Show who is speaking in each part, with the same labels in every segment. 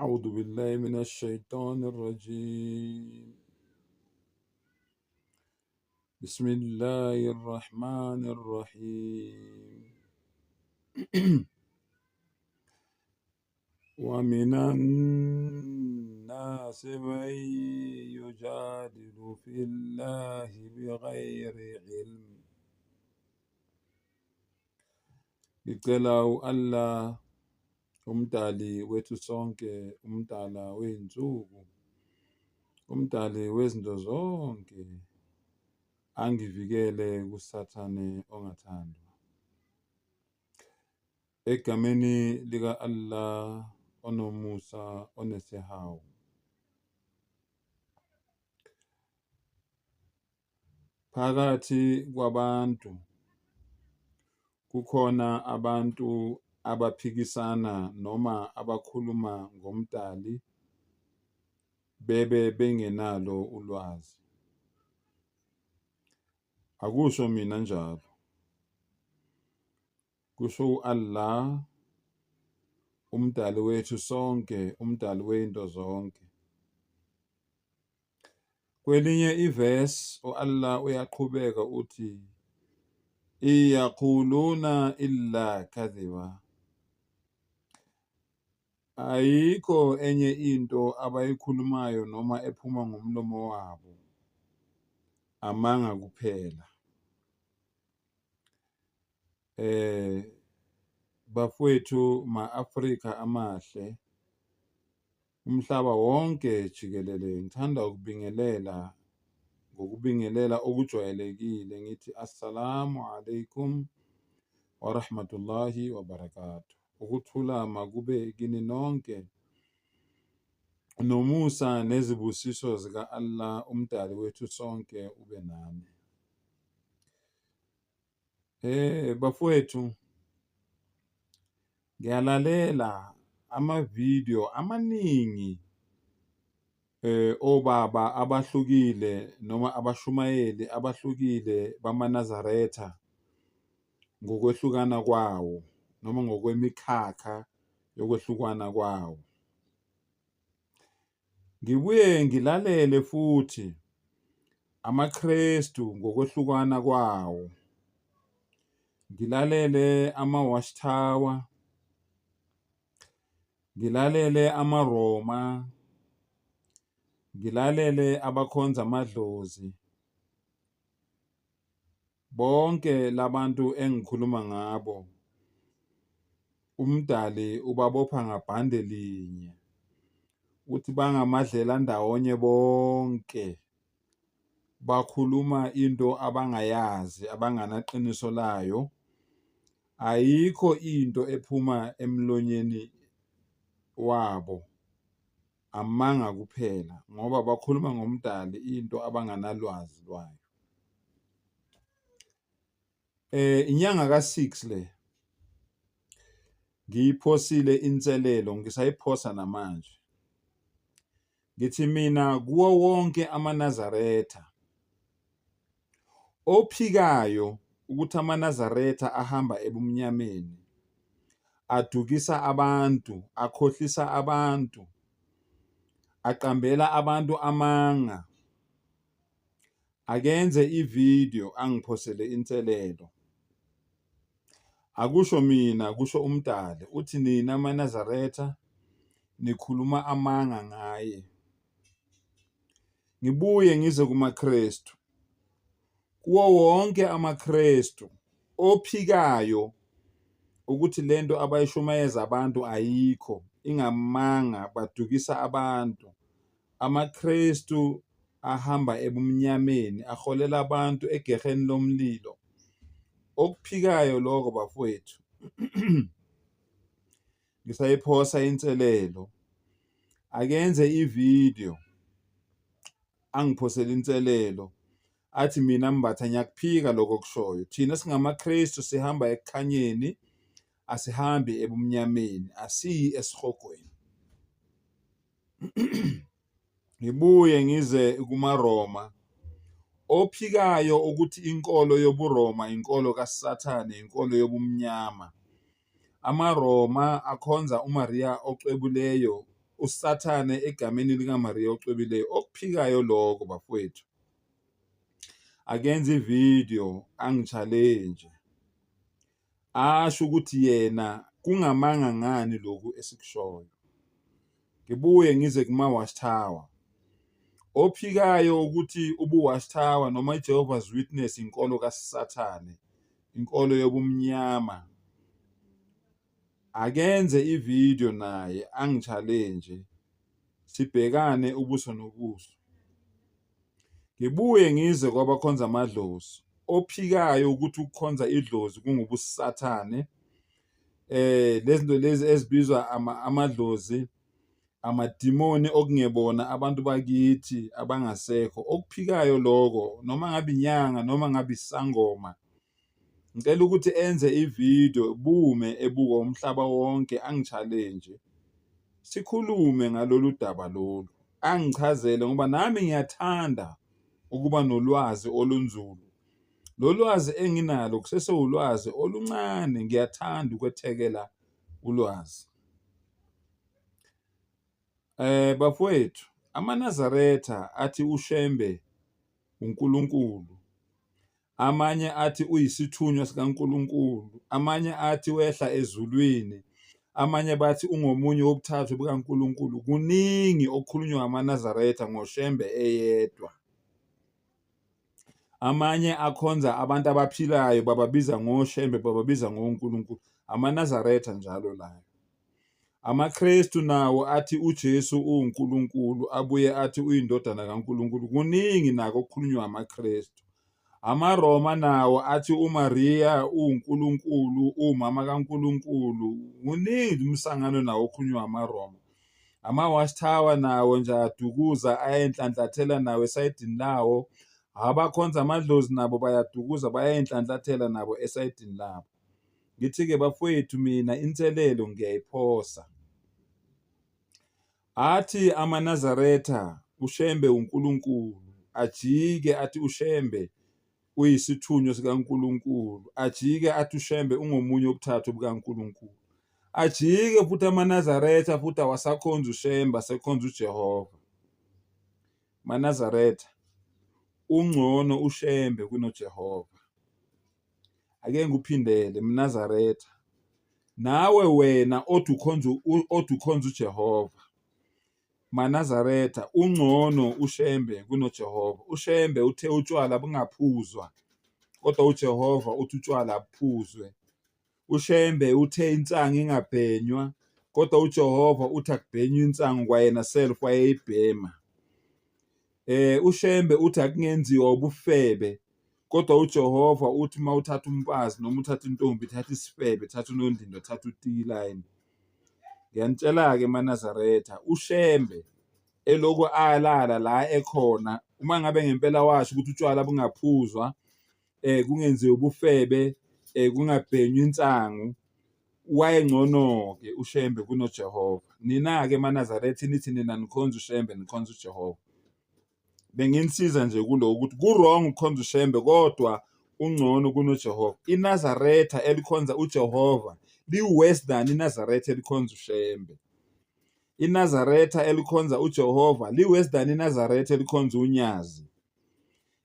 Speaker 1: أعوذ بالله من الشيطان الرجيم. بسم الله الرحمن الرحيم. ومن الناس من يجادل في الله بغير علم. Ngicela u-Allah umdali wethu sonke, umdala wey'nsuku, umdali wezinto zonke, angivikele kuSathane ongathandwa. Egameni lika-Allah onomusa onesihawu. Phakathi kwabantu kukhona abantu abaphikisana noma abakhuluma ngomdali bebe bengenalo ulwazi. Akusho mina njalo, kusho u-Allah umdali wethu sonke, umdali wezinto zonke. Kwelinye ivesi u-Allah uyaqhubeka uthi iyaquluna illa kadhiba, ayikho enye into abayikhulumayo noma ephuma ngomlomo wabo, amanga kuphela. Bafowethu ma-Afrika amahle, umhlaba wonke jikelele, ngithanda ukubingelela ngokubingelela okujwayelekile ngithi assalamu alaikum wa rahmatullahi wa barakatuh. Ukuthula makube kini nonke, nomusa nezibusiso zika-Allah umdali wethu sonke ube nani. Bafowethu, ngiyalalela amavidiyo amaningi obaba abahlukile noma abashumayeli abahlukile bamaNazaretha ngokwehlukana kwawo noma ngokwemikhakha yokwehlukana kwawo. Ngibuye ngilalele futhi amaKrestu ngokwehlukana kwawo, ngilalele ama-Watchtower, ngilalele amaRoma, ngilalele abakhonza amadlozi. Bonke labantu engikhuluma ngabo, umdali ubabopha ngabhande linye, uthi bangamadlelandawonye bonke, bakhuluma into abangayazi, abanganaqiniso layo. Ayikho into ephuma emlonyeni wabo, amanga kuphela, ngoba bakhuluma ngomdali into abanganalwazi lwayo. Inyanga ka-6 le ngiyiphosile inselelo, ngisayiphosa namanje. Ngithi mina kuwo wonke amaNazaretha ophikayo ukuthi amaNazaretha ahamba ebumnyameni, adukisa abantu, akhohlisa abantu, aqambela abantu amanga, akenze ividiyo angiphosele inselelo. Akusho mina, kusho umdali, uthi nina maNazaretha nikhuluma amanga ngaye. Ngibuye ngize kumaKrestu, kuwo wonke amaKrestu ophikayo ukuthi lento abayishumayeza abantu ayikho, ingamanga, badukisa abantu. AmaKrestu ahamba ebumnyameni, aholela abantu egeheni lomlilo. Okuphikayo lokho bafowethu, ngisayiphosa inselelo, akenze ividiyo angiphosele inselelo, athi mina Mbatha ngiyakuphika lokho okushoyo. Thina singamaKrestu sihamba ekukhanyeni, asihambi ebumnyameni, asiyi esihogweni. Ngibuye ngize kumaRoma, ophikayo ukuthi inkolo yobuRoma inkolo kaSathane, inkolo yobumnyama. AmaRoma akhonza uMaria ocwebuleyo, uSathane egameni likaMaria ocwebileyo. Okuphikayo lokho bafowethu, akenze ividiyo angi-challenge, asho ukuthi yena kungamanga ngani lokhu esikushoyo. Ngibuye ngize kuma-Watchtower. Ophikayo ukuthi ubu-Watchtower noma i-Jehovah's Witness inkolo kaSathane, inkolo yobumnyama, akenze ividiyo naye angi-challenge, sibhekane ubuso nobuso. Ngibuye ngize kwabakhonza amadlozi, ophikayo ukuthi ukukhonza idlozi kungubusathane, lezi zinto lezi ezibizwa amadlozi, amadimoni okungebona abantu bakithi abangasekho, okuphikayo lokho, noma ngabe inyanga noma ngabe isangoma, ngicela ukuthi enze ividiyo bume ebukwa umhlaba wonke, angi-challenge, sikhulume ngalolu daba lolu, angichazele ngoba nami ngiyathanda ukuba nolwazi olunzulu. Lo lwazi enginalo kusesewulwazi oluncane, ngiyathanda ukwethekela ulwazi. Bafowethu, amaNazaretha athi uShembe uNkulunkulu, amanye athi uyisithunywa sikaNkulunkulu, amanye athi wehla ezulwini, amanye bathi ungomunye wobuthathu bukaNkulunkulu. Kuningi okukhulunywa ngamaNazaretha ngoShembe eyedwa. Amanye akhonza abantu abaphilayo bababiza ngoShembe, bababiza ngoNkulunkulu. AmaNazaretha njalo layo. AmaKrestu nawo athi uJesu uwuNkulunkulu, abuye athi uyindodana kaNkulunkulu. Kuningi nako okukhulunywa amaKrestu. AmaRoma nawo athi uMaria uwuNkulunkulu, uwumama kaNkulunkulu. Kuningi umsangano nawo okhulunywa amaRoma. Ama-Watchtower nawo nje adukuza ayenhlanhlathela nawo esayidini lawo. Abakhonza amadlozi nabo bayadukuza bayayenhlanhlathela nabo esayidini labo. Ngithi-ke bafowethu, mina inselelo ngiyayiphosa. Athi amaNazaretha uShembe uNkulunkulu, ajike athi uShembe uyisithunywa sikaNkulunkulu, ajike athi uShembe ungomunye wobuthathu bukaNkulunkulu. Ajike futhi amaNazaretha futhi awasakhonzi uShembe, asekhonza uJehova. MaNazaretha, ungcono uShembe kunoJehova. Ake ngikuphindele mNazaretha, nawe wena othi ukhonza othi ukhonza uJehova. MaNazaretha, ungcono uShembe kunoJehova. UShembe uthe utshwala bungaphuzwa, kodwa uJehova uthi utshwala abuphuzwe. UShembe uthe insangu ingabhenywa, kodwa uJehova uthi akubhenywe insangu kwayena self wayeyibhema. UShembe uthi akungenziwa ubufebe, kodwa uJehova uthi uma uthatha umfazi noma uthatha intombi, thatha isifebe, thatha unondindo, thatha utikilayini. Ngiyanitshela-ke maNazaretha, uShembe elokhu alala la ekhona, uma ngabe ngempela washo ukuthi utshwala bungaphuzwa, kungenziwa ubufebe, kungabhenywa insangu, wayengcono-ke uShembe kunoJehova. Nina-ke maNazaretha nithi nina nikhonza uShembe, nikhonza uJehova. Benginisiza nje kuloko ukuthi ku-wrong ukukhonza uShembe kodwa ungcono kunoJehova. INazaretha elikhonza uJehova li-worse than iNazaretha elikhonza uShembe. INazaretha elikhonza uJehova li-worse than iNazaretha elikhonza uNyazi.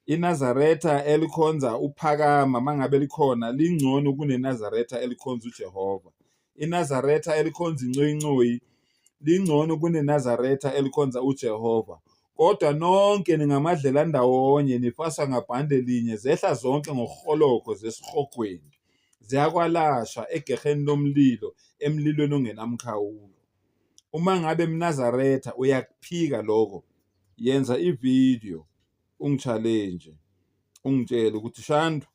Speaker 1: INazaretha elikhonza uPhakama mangabe likhona lingcono kuneNazaretha elikhonza uJehova. INazaretha elikhonza incoyincoyi lingcono kuneNazaretha elikhonza uJehova. Kodwa nonke ningamadlelandawonye, nifaswa ngabhande linye, zehla zonke ngohologo zesihogweni, ziyakwalasha egeheni lomlilo, emlilweni ongenamkhawulo. Uma ngabe mNazaretha uyakuphika lokho, yenza ividiyo ungi-challenge, ungitshele ukuthi Shandu,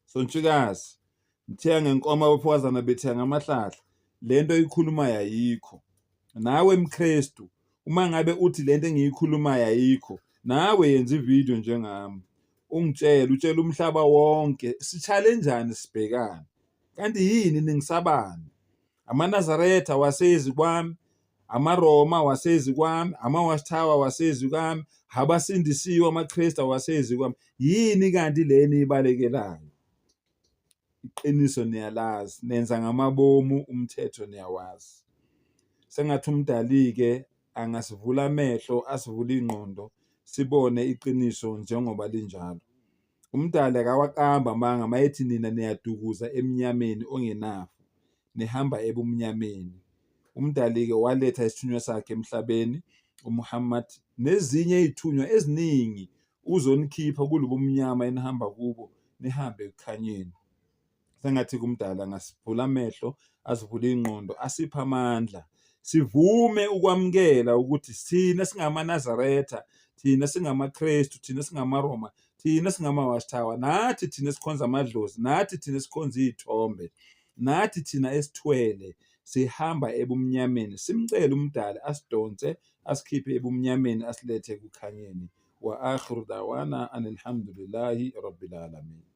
Speaker 1: Sontshikazi, ngithiya ngenkomo abafowazana bethiya ngamahlahla, lento oyikhulumayo ayikho. Nawe mKrestu, uma ngabe uthi lento engiyikhulumayo ayikho, nawe yenza ividiyo njengami, ungitshele, utshele umhlaba wonke, si-challenge-ane sibhekane. Kanti yini ningisabani? AmaNazaretha wasezi kwami, amaRoma wasezi kwami, ama-Watchtower wasezi kwami, abasindisiwe amaKristu awasezi kwami. Yini kanti le eniyibalekelayo? Iqiniso niyalazi, nenza ngamabomu, umthetho niyawazi. Sengathi uMdali-ke angasivula amehlo, asivule iy'ngqondo, sibone iqiniso njengoba linjalo. UMdali akawaqambi amanga mayethi nina niyadukuza emnyameni ongenafu, nihamba ebumnyameni. UMdali-ke waletha isithunywa sakhe emhlabeni, uMuhammad, nezinye iy'thunywa eziningi uzonikhipha kulobu mnyama enihamba kubo, nihambe ekukhanyeni. Sengathi kuMdali angasivula amehlo, asivule iy'ngqondo, asiphe amandla, sivume ukwamukela ukuthi thina singamaNazaretha, thina singamaKrestu, thina singamaRoma, thina singama-Watchtower, nathi thina sikhonza amadlozi, nathi thina sikhonza iy'thombe, nathi thina esithwele sihamba ebumnyameni. Simcele uMdali asidonse, asikhiphe ebumnyameni, asilethe ekukhanyeni. Wa akhiru dawana anilhamdulillahi rabbil alamin.